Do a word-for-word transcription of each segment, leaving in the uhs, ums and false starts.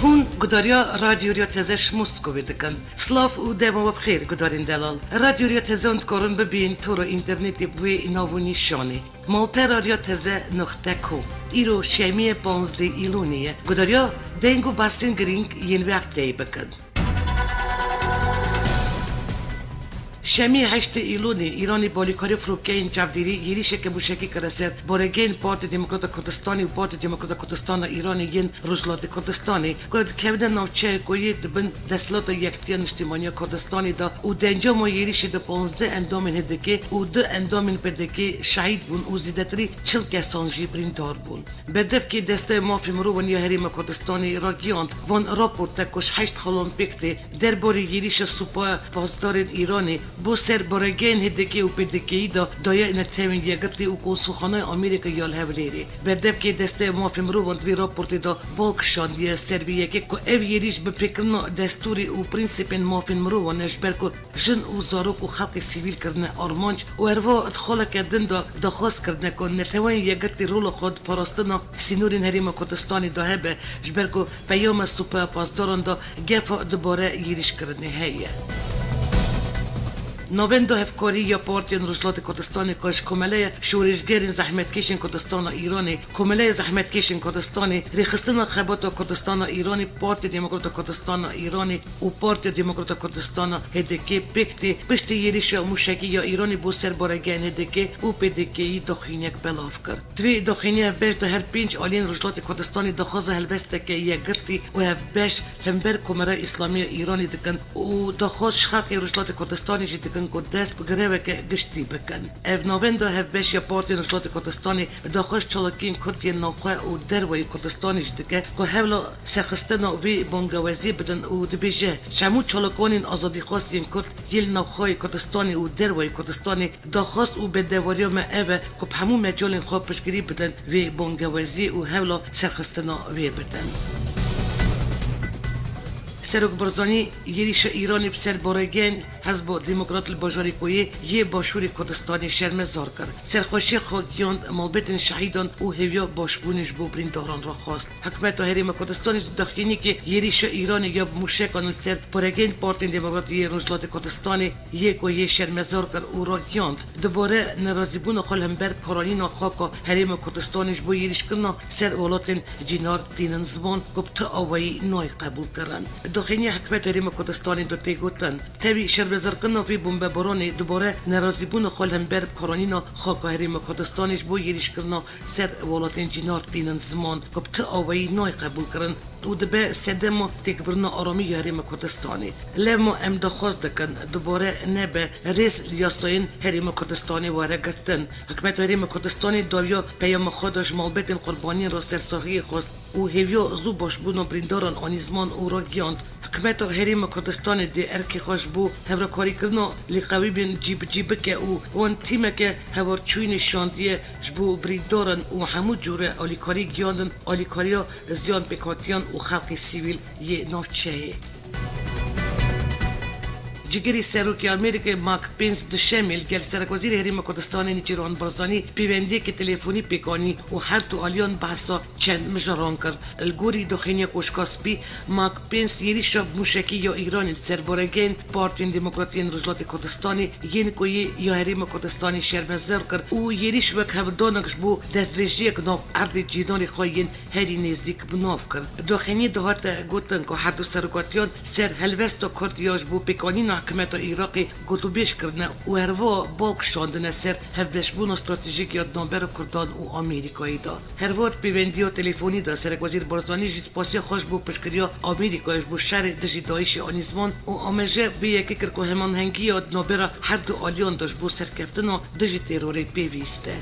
Hûn gudariya Radyo Riya Teze ji Moskovê dikin. Silav û dema we bi xêr, gudarên delal. Radyo Riya Teze hûn dikarin bibîn tora înternetê bi wê nav û nîşanê: malpera riya teze noqte com. Îro şemiyê panzdeh Îlonê ye. Gudariya deng û basên girîng yên vê hefteyê bikin. Şemiyê heştê Îlonê, Îranê bi alîkarî firokeyên çavdêrî yêrîşeke mûşekî kire ser baregehên Partiya Demokrata Kurdistanê û Partiya Demokrata Kurdistana Îranê yên Rojhilatê Kurdistanê, ku dikevine navçeyê ku yê di bin desthilata Yekitiya Niştîmaniya Kurdistanê de û di encama yêrîşê de panzdeh endamên H D K û du endamên P D K şehîd bûn û zêdetirî çil kesan jî birîndar bûn. Berdevkê Desteya Mafê Mirovan ya Herêma Kurdistanê ragihand, van raporte ku ji heşt xalan pêk tê derbarê yêrîşa Supaya Pasdarên Îranê bo ser baregehên H D K û P D K'yî de daye Netewên Yekgirtî û Konsulxaneya Amerîka ya li Hewlêrê. Berdevkê Desteya Mafê Mirovan di vê raportê de bal kişandiye ser vê yekê ku ev yêrîş bi pêkirina destûrê û prensîpên mafên mirovan e, ji ber ku jin û zarok û xelkê sivîl kirine armanc û herwiha di xaleke din de daxwaz kirine ku Neteweyên Yekgirtî rola xwe di parastina sînorên Herêma Kurdistanê de hebe, ji ber ku peyama Supaya Pasdaran de gefa dubare yêrîşkirinê heye. Navenda Hevkarî ya Partiyên Rojhilatê Kurdistanê ku ji Komeleya Şoreşgerên Zehmetkêşên Kurdistana Îranê, Komeleya Zehmetkêşên Kurdistanê, Rêxistina Xebata Kurdistana Îranê, Partiya Demokrata Kurdistana Îranê û Partiya Demokrata Kurdistana H D K pêk tê, piştî yêrîşa mûşekî ya Îranê bo ser baregehên H D K û P D K'yî daxuyaniyek belav kir. Di vê daxuyaniya hevbeş de her pênc aliyên Rojhilatê Kurdistanê daxwaza helwesteke yekgirtî û hevbeş li hember Komara Îslamî ya Îranê dikin û daxwaz ji xelkê Rojhilatê Kurdistanê jî dikin ku dest bi greveke giştî bikin. Ev navenda hevbeş ya Partiyên Rojhilatê Kurdistanê daxwaz çalakiyên Kurd yên navxwe û derveyî Kurdistanê jî dike ku hewla serxistina vê bangewaziyê bidin û dibêje, ji hemû çalakvanên azadîxwaz yên Kurd yên li navxweyê Kurdistanê û derveyî Kurdistanê daxwaz û bedewariya me ev e ku bi hemû mecalên xwe piştgirî bidin vê bangewaziyê û hewla serxistina wê bidin. Serok Barzanî yêrîşa Îranê bi ser baregehên Hizba Demokrat li bajarê Koyê yê Başûrê Kurdistanê şermezar kir. Serxweşiya xwe gihand malbetên şehîdan û hêviya başbûnê ji bo birîndaran re xwest. Hikûmeta Herêma Kurdistanê ji daxuyaniyekê yêrîşa Îranê ya bi mûşekan li ser baregehên Partiyên Demokratî yê Rojhilatê Kurdistanê yê ku yê şermezar kir û ragihand, dubare nerazîbûna xwe li hember paranîna xaka Herêma Kurdistanê ji bo yêrîşkirina ser welatên cînar tînin ziman ku bi ti awayî nayê qebûlkirin. Daxuyaniya Hikûmeta Herêma Kurdistanê de tê gotin, tevî şermezarkirina vê bombebaranê dubare nerazîbûna xwe li hember paranîna xaka Herêma Kurdistanê ji bo yêrîşkirina ser welatên cînar tînin ziman ku bi ti awayî nayê qebûlkirin û dibe sedema têkbirina aramî ya Herêma Kurdistanê. Lewma em daxwaz dikin dubare nebe rêz li yasayên Herêma Kurdistanê were girtin. Hikûmeta Herêma Kurdistanê dawiya peyama xwe de ji malbetên qurbaniyên re sersaxiyê xwest û hêviya zû başbûna birîndaran anî ziman û ragihand, Hikûmeta Herêma Kurdistanê dê erkê xwe ji bo hevrakarîkirina lêqewîbên cîbicî bike û wan tîmeke hewarçûyînê şandiye ji bo birîndaran û hemû cûre alîkarî giyandin alîkariya ziyan pêkhatiyan û xelkê sivîl yê navçeyê. Cîgirê Serokê Amerîkayê Mike Pence duşemê li gel Serekwezîrê Herêma Kurdistanê Nêçîrvan Barzanî pêwendiyeke telefonî pêk anî û her du aliyan behsa çend mijaran kir. Li gorî daxuyaniya Koşka Spî, Mike Pence yêrîşa mûşekî ya Îranê li ser baregehên Partiyên Demokratî yên Rojhilatê Kurdistanê yên ku yê ya Herêma Kurdistanê şermezar kir û yêrîş wek hevdanek ji bo destdirêjiyek nav erdê cînarê xwe yên herî nêzîk bi nav kir. Daxuyaniyê de hate gotin ku her du serokatiyan ser helwesta Kurd ya ji bo pêkanîna hikûmeta Iraqê gotûbêj kirine û herwiha bal kişandine ser hevbeşbûna stratejîk ya di navbera Kurdan û Amerîkayê de. Herwiha di pêwendiya telefonî de Serekwezîr Barzanî jî spasiya xwe ji bo piştgiriya Amerîkayê ji bo şerê dijî DAIŞê anî ziman û amaje vê yekê kir ku hemanhengiya di navbera her du aliyan de ji bo serkeftina dijî terorê pêwîst e.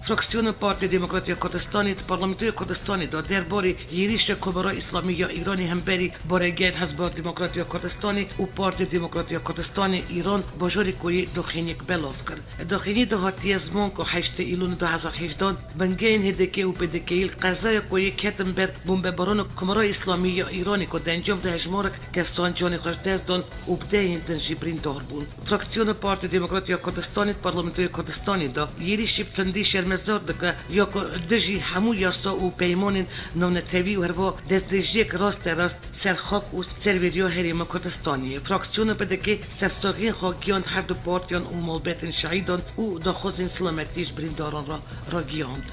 Fraksiyona Partiya Demokratî ya Kurdistanê di Parlamentoya Kurdistanê de derbarê yêrîşa Komara Îslamî ya Îranê hemberî baregehên Hizba Demokratî ya Kurdistanê û Partiya Demokratî ya Kurdistanê Îran bajarê Koyê daxuyaniyek belav kir. Daxuyaniyê de hatiye ziman ku heştê Îlonê du hezar hejdehan bingehên H D K û P D K'yî li qezaya Koyê ketin ber bombebarana Komara Îslamî ya Îranê ku di encam de hejmarek kesan canê xwe ji dest dan û bi dehên din jî birîndar bûn. Fraksiyona Partiya Demokratî ya Kurdistanê di Parlamentoya Kurdistanê de yêrîşî bi tundî şerme zor dike ya ku li dijî hemû yasa û peymanên navnetewî û herva destdirêjiyek rasterast ser xak û serveriya Herêma Kurdistanê ye. Fraksiyona P D K sersaxiyên xwe gihand her du partiyan û malbetên şehîdan û daxwazên silametiyê ji birîndaran re ragihand.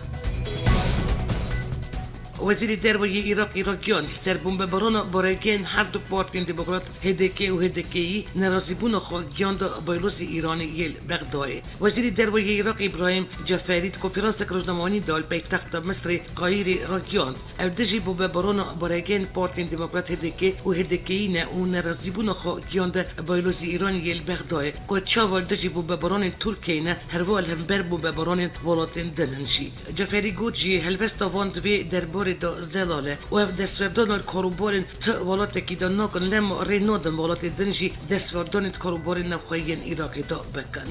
Wezîrê Derve yê Iraqê ragihand, ser bombebarana baregehên her du partiyên demokrat H D K û H D K'yî nerazîbûna xwe gihanda baylozî Îranê yê li Bexdayê. Wezîrê Derve yê Iraqê Îbrahîm Ceferî di konferansek rojnamevanî de li paytexta Misirê Qaîrê ragihand, ev dijî bombebarana baregehên partiyên demokrat H D K û H D K'yî ne û nerazîbûna xwe gihanda baylozî Îranê yê li Bexdayê, ku çawa li dijî bombebaranên Tirkiyeyê ne, herwiha li hember bombebaranên welatên din in jî. Ceferî got jî, helbesta van di vê derbarê de zelal e û ev destwerdana li karûbarên tu welatekî de nakin, lema rê nadin welatên din jî destwerdanê di karûbarên navxweyî yên Iraqê de bikin.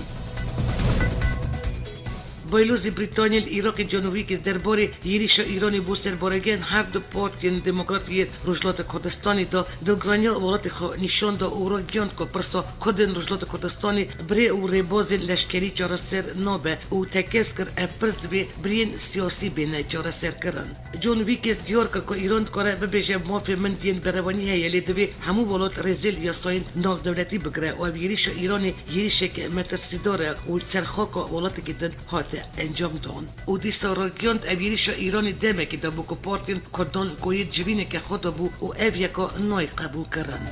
Baylozî Brîtanyê li Iraqê John Wilkes derbarê yêrîşa Îranê bo ser baregehên her du partiyên demokrat yên Rojhilata Kurdistanê de dilgiraniya welatê xwe nîşan da û ragihand ku pirsa Kurdên Rojhilata Kurdistanê bi rê û rêbazên leşkerî çareser nabe û tekez kir ev pirs divê bi rêyên siyasî bêne çareserkirin. John Wilkes diyar kir ku Îran dikare bibêje mafê min yên berevanî heye, lê divê hemû welat rêzê li yasayên navdewletî bigire û ev yêrîşa Îranê yêrîşeke metirsîdar e û li ser xaka welatekî din hate encamdan. Û dîsa ragihand, ev yêrîşa Îranê demekê de bû ku partiyên Kurdan koyê civîneke xwe de bû û ev yeka nayê qebûlkirin.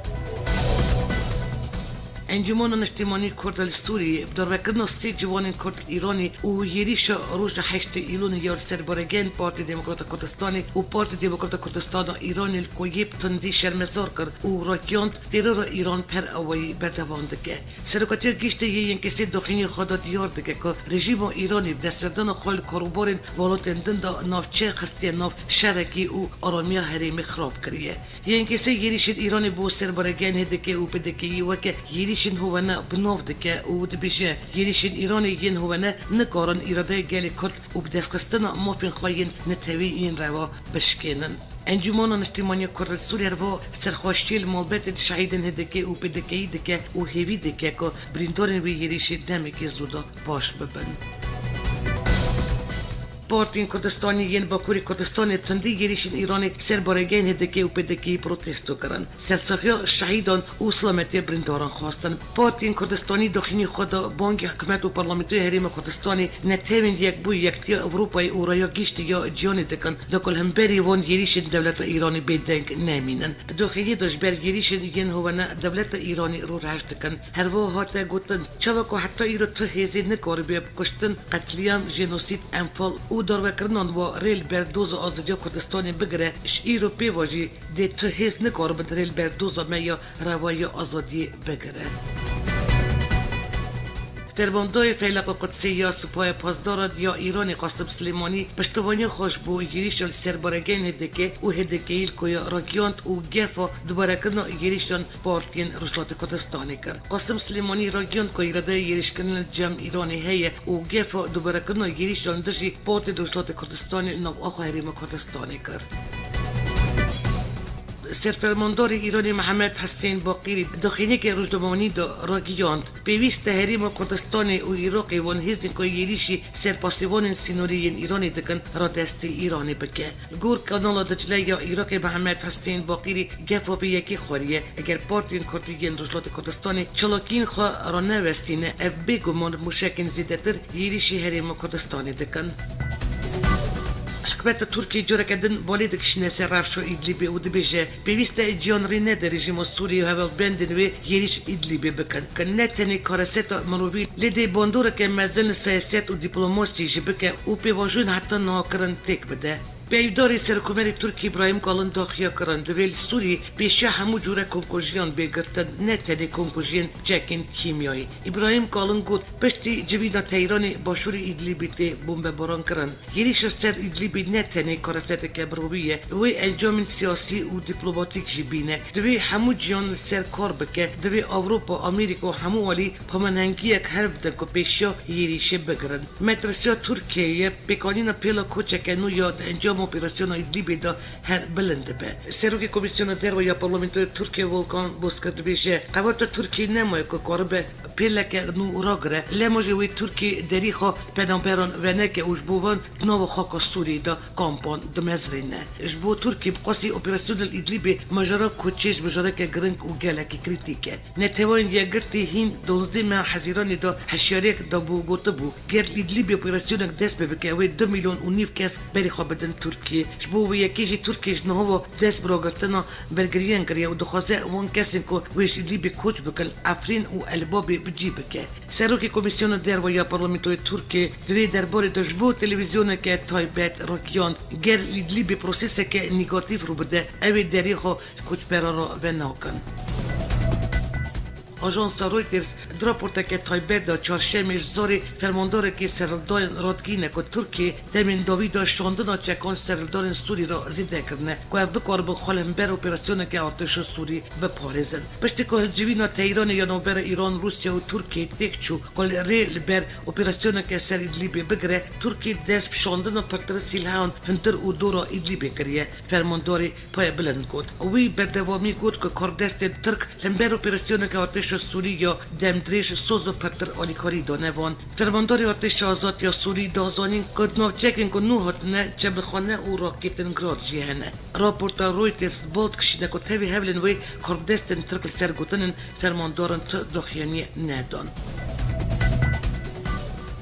Encûmena Niştimanî Kurd li Sûriyê bi darvekirina sê ciwanên Kurd li Îranê û yêrîşa roja heştê Îlonê ya li ser baregehên Partî Demokrata Kurdistanê û Partî Demokrata Kurdistana Îranê li koyê bi tundî şermezar kir û ragihand, terora Îran per awayî berdewam dike. Serokatiya Giştî yê Y N K S'ê daxuyaniyê xwe de diyar dike ku rejîma Îranê bi destwerdana xwe li karûbarên welatên din de navçe xistiye nav şerekî û aramiya herêmê xirab kiriye. Y N K S yêrîşên Îranê bo ser baregehên H D K û P D K'yî weke yêrîşên hovene bi nav dike û dibêje, yêrîşên Îranê yên hovene nikarin îradeyê gelê Kurd û bi destxistina mafên xwe yên netewî yên rewa bişkênin. Encûmena Niştimanî ya Kurd li Sûriyê herva serxweşiyê li malbetên şehîdên H D K û P D K'yî dike û hêvî dike ku birîndarên wê yêrîşê demekê zû de baş bibin. Partiyên Kurdistanî yên Bakurê Kurdistanê bi tundî yêrîşên Îranê ser baregehên H D K û P D K'yî protesto kirin. Sersaxiya şehîdan û silametiya birîndaran xwestin. Partiyên Kurdistanî daxuyaniyê xwe de bangî hikûmet û Parlamentoya Herêma Kurdistanê, Netewên Yekbûyî, Yekîtiya Ewropayê û Raya Giştî ya Cîhanê dikin, da ku li hemberî van yêrîşên dewleta Îranê bêdeng nemînin. Di daxuyaniyê de ji ber yêrîşên yên hovene dewleta Îranê rûreş dikin. Her wiha hate gotin, çawa ku heta îro tu hêzê nikaribe bi kuştin, qetlîam, jenosîd, enfal û darvekirinan wa rê li ber doza azadiya Kurdistanê bigire, ji îro pê ve jî dê tu hêz nikaribin rê li ber doza me ya rewaya azadiyê bigire. Fermandayê Feyleqa Qudsê ya Supaya Pasdaran ya Îranê Qasim Silêmanî piştevaniya xwe ji bo yêrîşa li ser baregehên H D K û H D K'yî li Koya ragihand û gefa dubarekirina yêrîşan partiyên Rojhilatê Kurdistanê kir. Qasim Silêmanî ragihand ku îradeya yêrîşkirinê li cem Îranê heye û gefa dubarekirina yêrîşan dijî partiyên Rojhilatê Kurdistanê li nav axa Herêma Kurdistanê kir. Serfermandarê Îranê Mihemed Hisên Baqîrî di daxuyaniyeke rojnamevanî de ragihand, pêwîst e Herêma Kurdistanê û Iraqê wan hêzên ku yêrîşî ser pasîvanên sînorî yên Îranê dikin, radestî Îranê bike. Li gor Kanala Dicle ya Iraqê Mihemed Hisên Baqîrî gefa vê yekê xweriye, eger partiyên Kurdî yên Rojhilatê Kurdistanê çalakiyên xwe ranewestîne, ev bêguman mûşekên zêdetir yêrîşî Herêma Kurdistanê dikin. Hikûmeta Tirkiyê careke din balê dikişîne ser rewşa Îdlîbê û dibêje, pêwîst e cîhan rê nede rejîma Sûriyê û hevalbendên wê yêrîş Îdlîbê bikin. Ku ne tenê kareseta mirovî, lê dê bandoreke mezin li siyaset û dîplomasiyê jî bike û pêvajoyên heta niha kirin têk bide. Peyvdarê Serokkomarê Tirkiyê Îbrahîm Kalin daxuya kirin, divê li Sûriyê pêşiya hemû cûre komkujiyan bê girtin, ne tenê komkujiyên çekên kîmyayî. Îbrahîm Kalin got, piştî civîna Teyranê başûrê Îdlîbê tê bombebaran kirin. Yêrîşa ser Îdlîbê ne tenê kareseteke mirovî ye, wê encamên siyasî û dîplomatîk jî bîne. Divê hemû cîhan li ser kar bike, divê Ewropa, Amerîka û hemû alî pamenhengiyek hev bidin ku pêşiya yêrîşê bigirin. Metirsiya Tirkiyeyê ye, pêkanîna pêla koçeke nû ya di encam operasyona Îdlîbê de her bilind dibe. Serokê Komîsyona Derve ya Parlamentoya Tirkiyê Volkan Bozkır dibêje, qeweta Tirkiyê nemaye ku karibe pêleke nû ragire, lema jî wê Tirkiyê derî xwe penaberan veneke û ji bo van di nava xaka Sûriyê de kampan dimezrêne. Ji bo Tirkiyê bi qasî operasyona li Îdlîbê mijara koçê ji mijareke giring û gelekî krîtîk e. Neteweyên Yekgirtî hîn duwazdeh meha Hezîranê de hişyariyek dabû û gotibû, ger li Îdlîbê operasyonek dest pê bike, wê du milyon û nîv kes berê xwe bidin Tirkiyê. Ji bo wê yekê jî Tirkiye ji niha ve dest bi ragirtina bergiriyan kiriye û dixwaze wan kesên ku wê ji Îdlîbê koç bikin, Efrîn û Elbabê bi cî bike. Serokê Komîsyona Derve ya Parlamentoya Tirkiyê di vê derbarê de ji bo televîzyoneke taybet ragihand, ger li Îdlîbê proseseke negatîf rû bide, ew ê derê xwe ji koçberan re venakin. Ajansa Reuters di raporteke taybet de çarşemê ji zarê fermandarekî serhildayên radigihîne ku Tirkiye demên dawî de şandina çekan ji serhildanên Sûrî re zêde kirine, ku ev bikaribin xwe li hember operasyoneke artêşa Sûrî biparêzin. Piştî ku hilcivîna Tehranê ya navbera Îran, Rûsya û Tirkiyê têk çû, ku li rê li ber operasyoneke ser Îdlîbê bigire, Tirkiyê dest bi şandina pirtir sîlhan hundir û dora Îdlîbê kiriye. Fermandarê paye bilind got. Wî berdewamî got ku karbidestên Tirk li hember operasyoneke artêşa Sûrî ya demdirêj soz û pirtir alîkarî dane van. Fermandarê Artêşa Azad ya Sûrî da zanîn ku di navçeyekên ku nû hatine çebixane û raketên Grad jî hene. Raporta Reuters bal dikişîne ku tevî hewlên wê karbidestên Tirk li ser gotinên fermandaran tu daxuyaniyê nedan.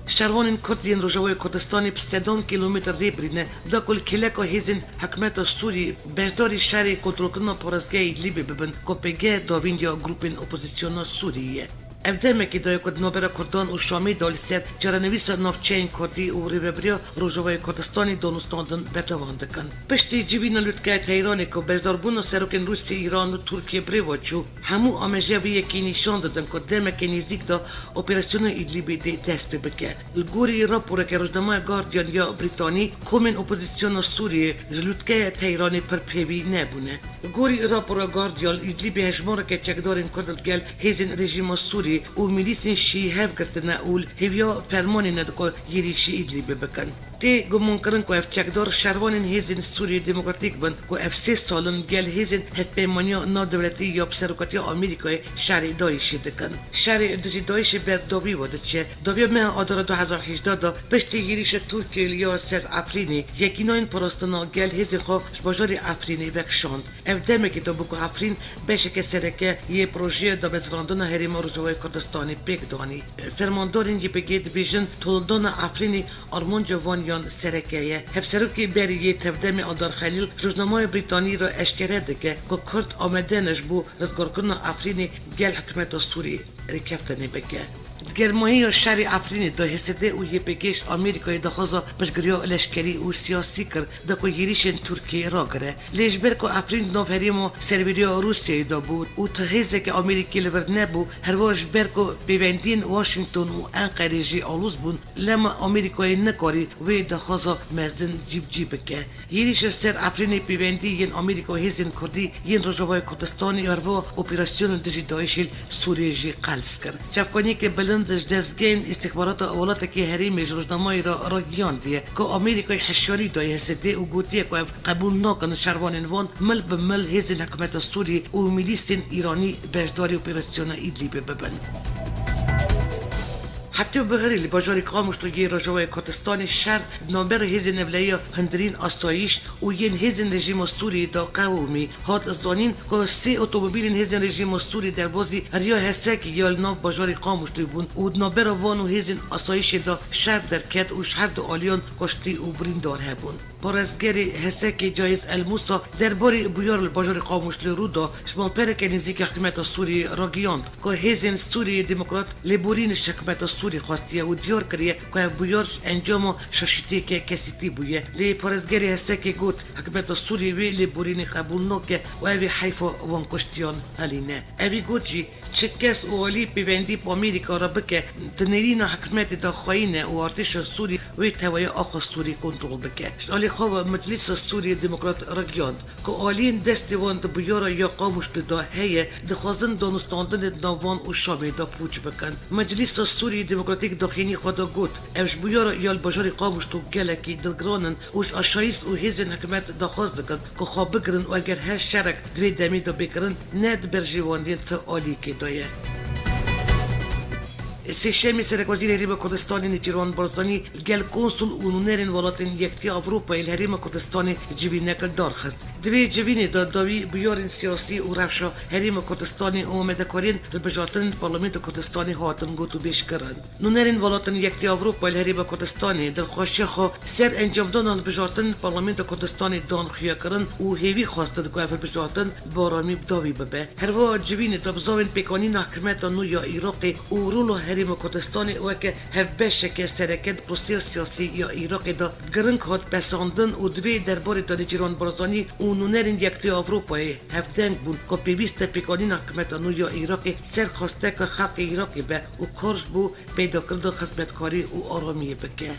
Şervanên Kurd yên Rojavayê Kurdistanê bi sedan kîlometr rê birîne, da ku li kêleka hêzên hikûmeta Sûrî beşdarî şerê kontrolkirina parêzgeha Îdlîbê bibin, ku pêgeha dawîn ya grûpên opozisyona Sûriyê ye. Ev demekê daye ku di navbera Kurdan û Şamê de li ser çarenivîsa navçeyên Kurdî û rêvebiriya Rojavayê Kurdistanê danûstandin berdewam dikin. Piştî civîna lûtkeya Tehranê ku beşdarbûna serokên Rûsya, Îran û Tirkiye bi rê ve çû, hemû amaje vê yekê nîşan didin ku demeke nêzîk de operasyona Îdlîbê dê dest pê bike. Li gorî raporeke rojnameya Guardian ya Brîtanî, komên opozisyona Sûriyê ji lûtkeya Tehranê pir pêvî nebûne. Li gorî rapora Guardian, li Îdlîbê hejmareke çekdarên Kurd li gel hêzên rejîma Sûrî û milîsên Şîî hev girtine û li hêviya fermanê ne ku êrîşî Îdlîbê bikin. Tê gumankirin ku ev çekdar şervanên hêzên Sûriyê Demokratîk bin ku ev sê sal in gel hêzên Hevpeymaniya Navdewletî ya bi serokatiya Amerîkayê şerê DAIŞê dikin. Şerê dijî DAIŞê ber dawî ve diçe. Dawiya meha Adara du hezar hejdeh de piştî êrîşa Tirkiyê li ya ser Efrînê, Yekînayên Parastina Gel hêzên xwe ji bajarê Efrînê vekişand. Ev demekê de bû ku Efrîn beşeke sereke yê projeya damezrandina Herêma Rojavayê Kurdistanê pêk danî. Fermandarên Y P G dibêjin, tolildana Efrînê armanca van yan sereke ye. Hevserokê berê yê Tevdemê Adar Xelîl rojnameya Brîtanî re eşkere dike ku Kurd amade ne ji bo rizgarkirina Efrînê gel hikûmeta Sûrî rêkeftinê bike. Di germahiya şerê Efrînê de H S D û Y P G ji Amerîkayê daxwaza piştgiriya leşkerî û siyasî kir, da ku êrîşên Tirkiyê ragire. Lê ji ber ku Efrîn di nav herêma serwêriya Rûsyayê de bû û tu hêzeke Amerîkî li vir nebû, herwiha ji ber ku pêvendiyên Washington û Enqerê jî alûz bûn, lema Amerîkayê nekarî wê daxwaza mezin cîbicî bike. Êrîşa ser Efrînê pêvendî yên Amerîka û hêzên Kurdî yên Rojavayê Kurdistanê û herwiha operasyonên dijî DAIŞê li Sûriyê jî qels kir. Çavkaniyeke bilind ji dezgehên îstixbarata welatekî herêmê ji rojnamayê re ragihandiye ku Amerîkayê hişyarî daye H S D û gotiye ku ev qebûl nakin şervanên wan mil bi mil hêzên hikûmeta Sûriyê û milîsên Îranî beşdarî operasyona Îdlîbê bibin. Heftê bihirî li bajarê Qamişlo yê Rojavayê Kurdistanê şer di navbera hêzên Ewleya Hundirîn Asayîş û yên hêzên rejîma Sûriyê de qewimî. Hat zanîn ku sê otomobîlên hêzên rejîma Sûriyê derbazî riya Hesekê ya li nav bajarê Qamişloyê bûn û di navbera van û hêzên asayîşê de şer derket û ji her du aliyan kuştî û birîndar hebûn. Parêzgerê Hesekê Cayîz El Mûsa derbarê bûyera li bajarê Qamişloyê rû da, ji malpereke nêzîkî hikûmeta Sûriyê ragihand ku hêzên Sûriyê Demokrat lêborîn ji hikûmeta Sûrî xwestiye û diyar kiriye ku ev bûyer ji encama şaşîtiyeke kesîtî bûye. Lê parêzgerê Hesekê got, hikûmeta Sûriyê vê lêborînê qebûl nake û ev ê heyfa wan kuştiyan helîne. Evî got jî, çi kes û alî pêvendî bi Amerîka re bike, di nêrîna hikûmetê de xweyî ne û artêşa Sûrî wê teweya axa Sûrî kontrol bike. Ji alî Xwe ve Meclîsa Sûriyê Demokrat ragihand ku aliyên destê wan di bûyera ya Qamişlo de heye, dixwazin danûstandinê di nav wan û Şamê de pûç bikin. Meclîsa Sûriyê Demokratîk daxuyanî xwe de got, ev ji bûyera ya li bajarê Qamişlo gelekî dilgiran in û ji aşayîst û hêzên hikûmet daxwaz dikin ku xwe bigirin û eger her şerek di vê demê de bê kirin, ne di berjewendiyên ti aliyekê de ye. Sêşemê Serekwezîrê Herêma Kurdistanê Nêçîrvan Barzanî li gel konsul û nûnerên Welatên Yekitî Ewropayê li Herêma Kurdistanê civînek li dar xist. Di vê civînê de dawî bûyerên siyasî û rewşa Herêma Kurdistanê û amadekariyên hilbijartinên Parlamentoya Kurdistanê hatin gotûbêj kirin. Nûnerên Welatên Yekitî Ewropayê li Herêma Kurdistanê dilxweşiya xwe ser encamdana hilbijartinên Parlamentoya Kurdistanê dan xuyakirin û hêvî xwestin ku ev hilbijartin bi aramî bi dawî bibe. Her wiha civînê de bi zavên pêkanîna hikûmeta nû ya Iraqê û rola Herêma Kurdistanê weke hevbeşeke sereke di prosîya siyasî ya Iraqê de giring hat pesandin û di vê derbarê de Nêçîrvan Barzanî û nûnerên Yekitîya Ewropayê hevdeng bûn ku pêwîst e pêkanîna hikûmeta nû ya Iraqê ser xwesteka xelkê Iraqê be û kar ji bo peydakirina xizmetkarî û aramiyê bike.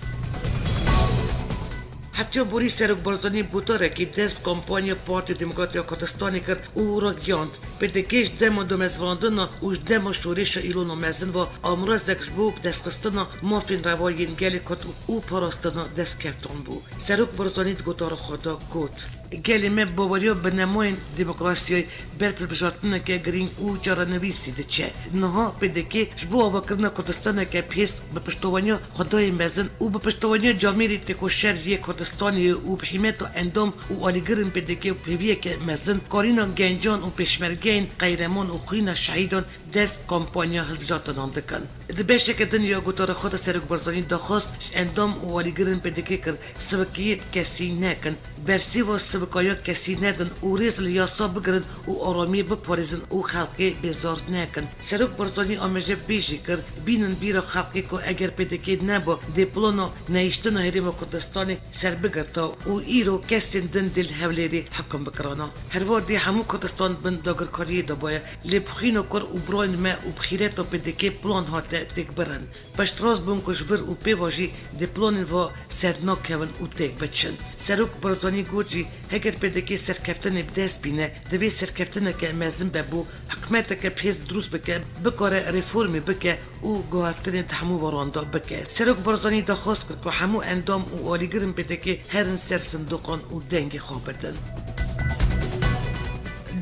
Hefteya borî Serok Barzanî gotarekî dest bi kampanya Partiya Demokrat ya Kurdistanê kir û ragihand, P D K ji dema damezrandina û ji dema şorêşa Îlona Mezin ve amrazek ji bo bidestxistina mafên reva yên gelê Kurd û parastina destkeftan bû. Serok Barzanî di gotara xwe de got, Gelê me bi baweriya binemayên demokrasiyayê ber bi hilbijartineke girîng û çarenivîsî diçe. Niha P D K ji bo avakirina Kurdistaneke bihêz bi piştevaniya Xwedayê mezin û bi piştevaniya camêrê têkoşer yê Kurdistanê û bi hîmeta endam û alîgirên P D K û pêviyeke mezin karîna gencan û pêşmergeyên qeyreman û xwîna şehîdan dest bi kampanya hilbijartinan dikin. Di beşeke din ya gotara xwe de Serok Barzanî daxwaz ji endam û alîgirên P D K kir, sivikiyê bi kesî nekin, bersîva sivikaya kesî nedin û rêz li yasa bigirin û aramiyê biparêzin û xelkê bêzar nekin. Serok Barzanî amaje bi vê jî kir, bînin bîra xelkê ku eger P D K neba, dê plana nehiştina Herêma Kurdistanê serbigirta û îro kesên din dê li Hewlêrê hikum bikirana. Herwiha dê hemû Kurdistan bin dagirkariyê de baye. Lê bi xwîna kur û birayên me û bi xîreta P D K plan hate têkbirin. Piştrast bûn ku ji vir û pê ve jî dê planên ve sernakevin û têk biçin. Serok Barzanî got jî, heger P D K serkeftinê bi dest bîne, divê serkeftineke mezin be bo hikûmeteke bihêz dirûst bike, bikare reformê bike û guhertinê di hemû weran de bike. Serok Barzanî daxwaz kir ku hemû endam û alîgirên P D K herin ser sindoqan û dengê xwe bidin.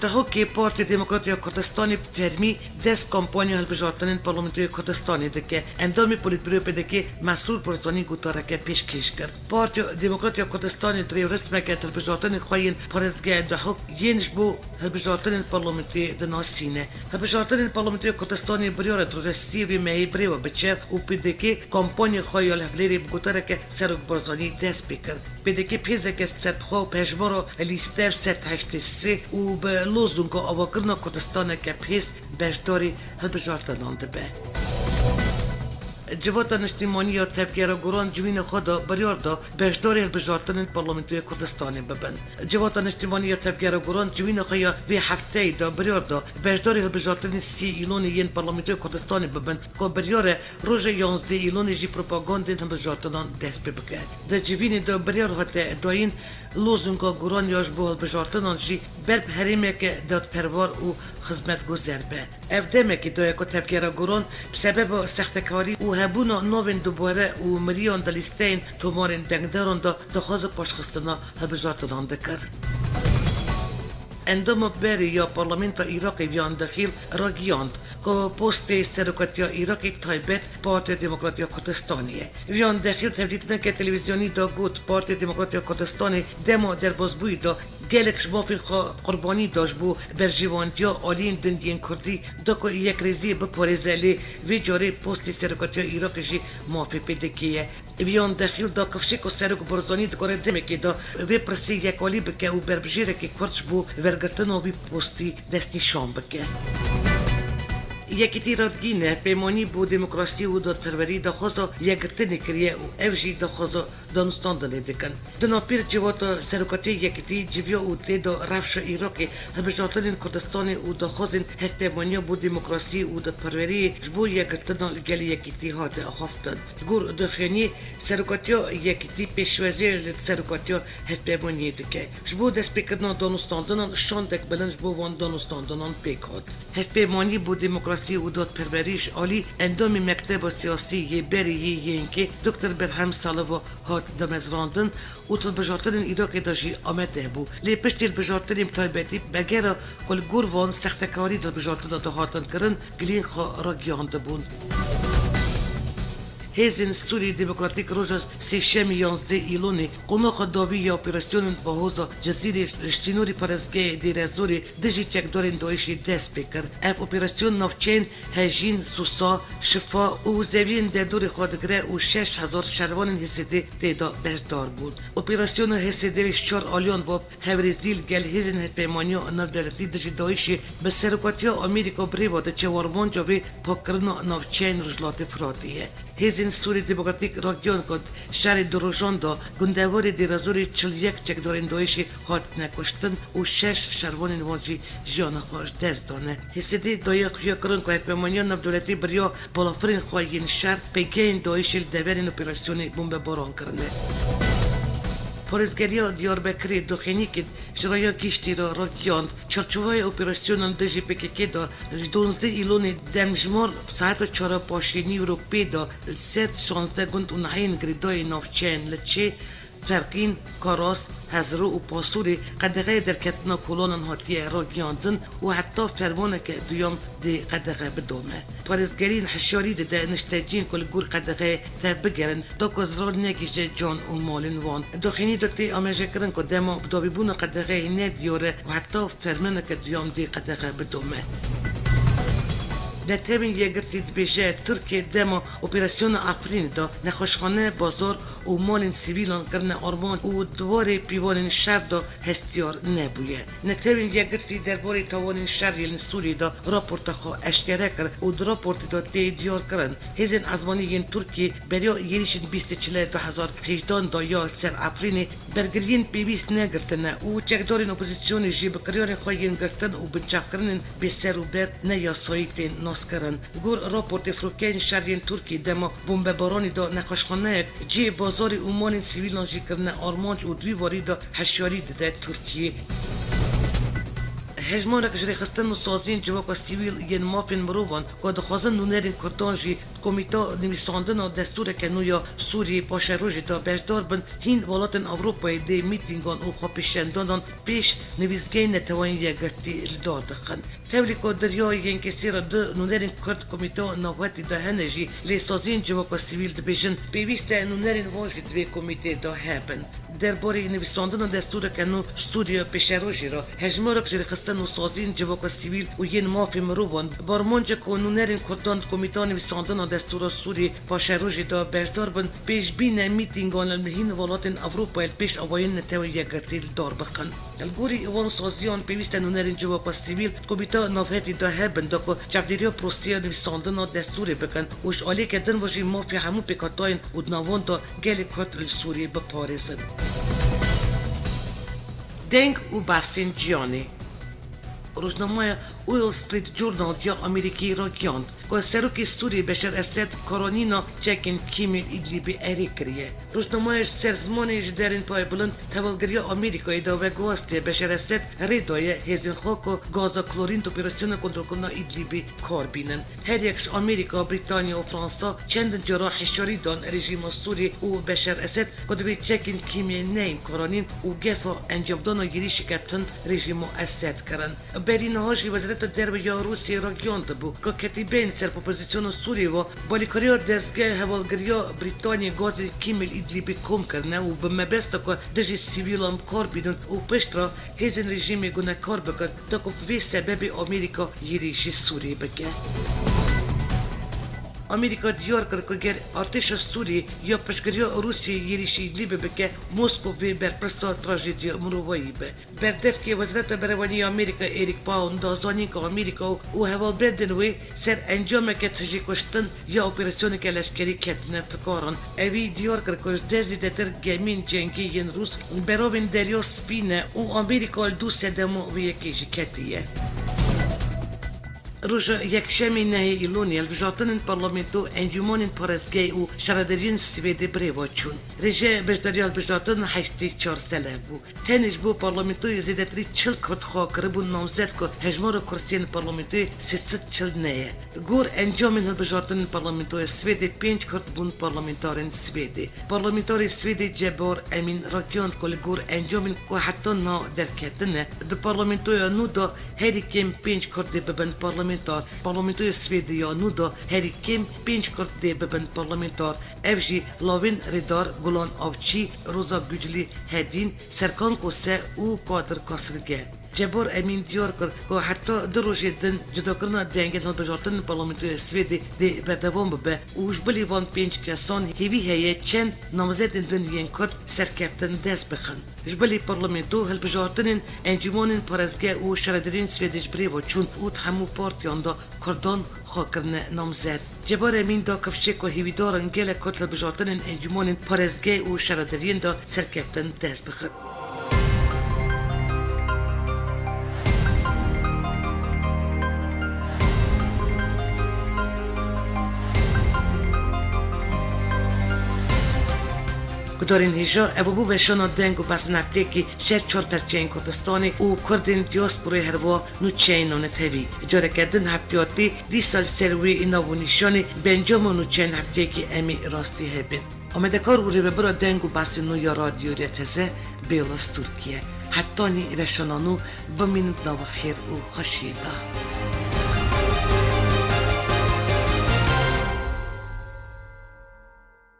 Dihokê Partiya Demokrat ya Kurdistanê bi fermî dest kampanya hilbijartinên Parlamentoya Kurdistanê dike. Endamê Polîtbîroya P D K Mesrûr Barzanî gotareke pêşkêş kir. Partiya Demokrat ya Kurdistanê di rêwresmeke di hilbijartinên xwe yên parêzgeha Dihok yên ji bo hilbijartinên parlamentê dinasîne. Hilbijartinên Parlamentoya Kurdistanê biryar e di roja sî yê vê mehê birêve biçe û P D K kampanya xwe ya li Hewlêrê bi gotareke Serok Barzanî dest pê kir. P D K bi hêzeke serbixwe û bi hejmara lîste bi sed heştê sê û bi lozunga avakirina Kurdistaneke bihêz beşdarî hilbijartinan dibe. Civata Niştimanî ya Tevgera Guran civîna xwe de biryar da beşdarî hilbijartinên Parlamentoya Kurdistanê bibin. Civata Niştimanî ya Tevgera Guran civîna xwe ya vê hefteyê de biryar da beşdarî hilbijartinên sî Îlonê yên Parlamentoya Kurdistanê bibin, ku biryar e roja yanzdeh Îlonê jî propagandên hilbijartinan dest pê bike. Di civînê de biryar hate dayîn, lozunga Guran ya ji bo hilbijartinan jî ber bi herêmeke dadperwer û xizmetguzer be. Ev demekî daye ku Tevgera Guran bi sebeba sextekarî û hebûna navên dubare û miriyan di lîsteyên tomarên dengdaran de daxwaza paşxistina hilbijartinan dikir. Endama berê ya Parlamentoya Iraqê Viyan Dexîl ragihand ku postê serokatiya Iraqê taybet Partiya Demokrat ya Kurdistanê ye. Viyan Dexîl tevdîtineke televîzyonî de got, Partiya Demokrat ya Kurdistanê dema derbasbûyî de gelek ji mafên xwe qurbanî da ji bo berjewendiya aliyên din yên Kurdî, da ku yekrêziyê biparêze, lê vê carê postê serokatiya Iraqê jî mafê P D K'ê ye. Viyan Dexîl da kifşê ku Serok Barzanî dikare demekê de vê pirsê yekalî bike û berbijêrekî kurt ji bo wergirtina vî postî destnîşan bike. Yekîtî radigihîne, Peymanî bo Demokrasî û Dadperwerî daxwaza yekgirtinê kiriye û ev jî daxwaza danûstandinê dikin. Di navpêr civata Serokatiya Yekîtî civiya û tê de rewşa Iraqê, hilbijartinên Kurdistanê û daxwazên hevpêmaniya bo demokrasî û dadperweriyê ji bo yekgirtina li gel yekîtî hate axaftin. Li gor daxuyaniyê, Serokatiya Yekîtî pêşwaziyê li Serokatiya Hevpeymaniyê dike. Ji bo destpêkirina danûstandinan şandek bilind ji bo van danûstandinan pêk hat. Hevpeymanî bo Demokrasî û Dadperwerî ji alî endamê Mekteba Siyasî yê berê yê Y N K'ê Doktor Berhem Saliva hat damezrandin û di hilbijartinên Iraqê de jî amade bû. Lê piştî hilbijartinên bi taybetî begera ku li gor van sextekarî di hilbijartina de hatin kirin, giliyên xwe ragihiyandibûn. Hêzên Sûrî Demokratîk roja Sêşemê yanzdeh Îlonê qonaxa dawî ya operasyonên Bahoza Cizîrê li sînorê parêzgehê Dêrezorê dijî çekdarên DAIŞê dest pê kir. Ev operasyon navçeyên Hejîn, Susa, Şifa û zeviyên derdorê xwe digire û şeş hezar şervanên H S D tê de beşdar bûn. Operasyona H S D ji çar aliyan ve hevrêzî li gel hêzên hevpeymaniya navdewletî dijî DAIŞê bi serokatiya Amerîka bi rê ve diçe û armanca wê pakkirina navçeyên Rojhilatê Firatê ye. Hêzên Sûrî Demokratîk ragiyan ku di şerê du rojan de gundewarê Dêrezorê çil yek çekdarên DAIŞê hatine kuştin û şeş şervanên wan jî jiyana xwe ji dest dane. H S D daye xuyakirin ku hevpeymaniya navdewletî bi riya balafirên xwe yên şer pêgehên DAIŞê li deverên operasyonê bombebaran kirine. Parêzgeriya Diyarbekirê doxênîkê ji raya giştî re ragihand, çarçovaya operasyonan dijî P K K de ji duwazdeh Îlonê demjimar saeta çar paşê nîvro pê de li ser şazdeh gund û nahiyên girêdayî navçeyên Liçê, Ferqîn, Karas, Hezro û Pasûrê qedexeyê derketina kolanan hatiye ragihiyandin û heta fermaneke duyem dê qedexe bidome. Parêzgerîn hişyarî dide nişteciyên ku li gor qedexeyê tevbigerin, da ku zirar negihîje can û malên wan. Doxînî de tê amajekirin ku dema bidawîbûna qedexeyê ne diyar e û heta fermaneke duyem dê qedexe bidome. Netewên Yekgirtî dibêje, Tirkiye dema operasyona Efrînê de nexweşxane, bazar û malên sivîlan kirine armanc û di warê pîvanên şer de hestiyar nebûye. Netewên Yekgirtî derbarê tawanên şer yên li Sûriyê de raporta xwe eşkere kir û di raportê de tê diyar kirin, hêzên ezmanî yên Tirkiyê beriya êrîşên bîst ê Çile du hezar hejdan de ya li ser Efrînê bergiriyên pêwîst negirtine û çekdarên opozîsyonê jî bi kiryarên xwe yên girtin û binçavkirinên bêserûber neyasayî tên naskirin. Li gor raportê firokeyên şer yên Tirkiyê dema bombebaranî de nexweşxaneyek, cihê bazarê û malên sivîlan jî kirine armanc û di vî warî de hişyarî dide Tirkiyê. Hejmarek ji rêxistin û saziyên civaka sivîl yên mafên mirovan ku dixwazin nûnerên Kurdan jî Komîta Nivîsandina Destûreke Nû ya Sûriyê paşerojê de beşdar bin, hîn welatên Ewropayê dê mîtîngan û xwepêşandanan pêş nivîsgehên Neteweyên Yekgirtî li dar dixin. Tevlî ku di riya Y N K'ê re du nûnerên Kurd Komîta Navhetî de hene jî, lê saziyên civaka sivîl dibêjin, pêwîst e nûnerên wan jî di vê komîtê de hebin. Derbarê nivîsandina destûreke nû ji Sûriye pêşerojê re, hejmarek ji rêxistin û saziyên civaka sivîl û yên mafê mirovan bi armanca ku nûnerên Kurdan di Komîta Nivîsandina Destûra Sûriyê paşerojê de beşdar bin, pêşbîn e mîtîngan li hîn welatên Ewropayê li pêş avayên Netewên Yekgirtî li dar bixin. Li gorî wan saziyan pêwîst e nûnerên civaka sivîl di Komîta Navhetî de hebin, da ku çavdêriya proseya nivîsandina destûrê bikin û ji aliyeke din ve jî mafê hemû pêkhatayên û di nav wan de gelê Kurd li Sûriyê biparêzin. Deng û behsên ciyanê. Rojnameya Wall Street Journal ya Amerîkî ragihand ku Serokê Sûriyê Beşar Esed karanîna çekên kîmyê li Îdlîbê erê kiriye. Rojnameya ji ser zimanê ji derên paybilind tevageriya Amerîkayê de veguhastiye, Beşar Esed rê daye hêzên xwe ku gaza klorîn di operasyona kontrolkirina Îdlîbê kar bînin. Her yek ji Amerîka, Brîtanya û Fransa çendin cara hişyarî dan rejîma Sûriyê û Beşar Esed ku divê çekên kîmyê neyên karanîn û gefa encamdana êrîşeke tund rejîma Esed kirin. Berî niha jî Wezareta Derve ya Rûsiyê ragihiyandibû ku ketîbeyên ser opozisyona Sûriyê ve balîkariya dezgeha hevalgiriya Brîtanyê gazên kîmyê li Îdlîbê kom kirine û bi mebesta ku dijî sivîlan bi kar bînin û piştre hêzên rejîmê gunekar bikin, da ku bi vê sebebê Amerîka êrîşî Sûriyê bike. Amerîka diyar kir ku ger artêşa Sûriyê ya piştgiriya Rûsyayê êrîşî Îdlîbê bike, Moskow bê berpirsa trajediya mirovayî be. Berdevkê Wezareta Berevanî ya Amerîka Eric Paun da zanîn ku Amerîka û hevalbendên wê ser encameke tijî kuştin ya operasyoneke leşkerî ketine fikaran. Evî diyar kir ku ji deh zêdetir gemiyên cengî yên Rûs berovên Derya Spî ne û Amerîka li dû sedema wê yekê jî ketiye. Roja Yekşemê nehê Îlonê hilbijartinên parlamento, encûmanên parêzgehê û şaredariyên Swêdê birêve çûn. Rêje beşdariya hilbijartin heştê çar selev bû. Tenê ji bo parlamentoyê zêdetirî çil Kurd xwe kiribûn namzet ku hejmara kursiyên parlamentoyê sê sed çil neye. Gor encamên hilbijartinên parlamentoya Swêdê pênc Kurd bûn parlamentarên Swêdê. Parlamentarê Swêdê Cebor Emîn ragihand ku li gor encamên ku heta niha derketine, di parlamentoya nû de herî kêm pênc Kurd dê bibin parlamentar. Parlamentoya Swêdê ya nû de herî kêm pênc Kurd dê bibin parlamentar. Ev jî lawên rêdar Gulan Avçî, Roza Guclî Hedîn, Serkan Kose û Kadir Kasirge. Cebor Emîn diyar kir ku heta du rojê din cudakirina dengên hilbijartinên parlamentoya Swêdê dê berdewam bibe û ji bilî van pênc kesan hêvî heye çend namzetên din yên Kurd serkeftin dest bixin. Ji bilî parlamento, hilbijartinên encûmanên parêzgeh û şaredariyên Swêdê ji birêve çûn û di hemû partiyan de Kurdan xwe kirine namzet. Cebor Emîn da kifşê ku hêvîdar in gelek Kurd hilbijartinên encûmanên parêzgeh û şaredariyên de serkeftin dest bixin. Gudarên hêja, ev bû veşana deng û behsên hefteyekî ji her çar perçeyên Kurdistanê û Kurdên diasporayê, herwiha nûçeyên navnetewî. Careke din hefteyatî dîsa li ser wê nav û nîşanê bi encama nûçeyên hefteyekî em ê rastî hebin. Amadekar û rêvebira deng û behsên nû ya Radyo Rêya Teze, Bêla Stûrkiye. Hetanî veşana nû, bimînin di nava xêr û xweşiyê de.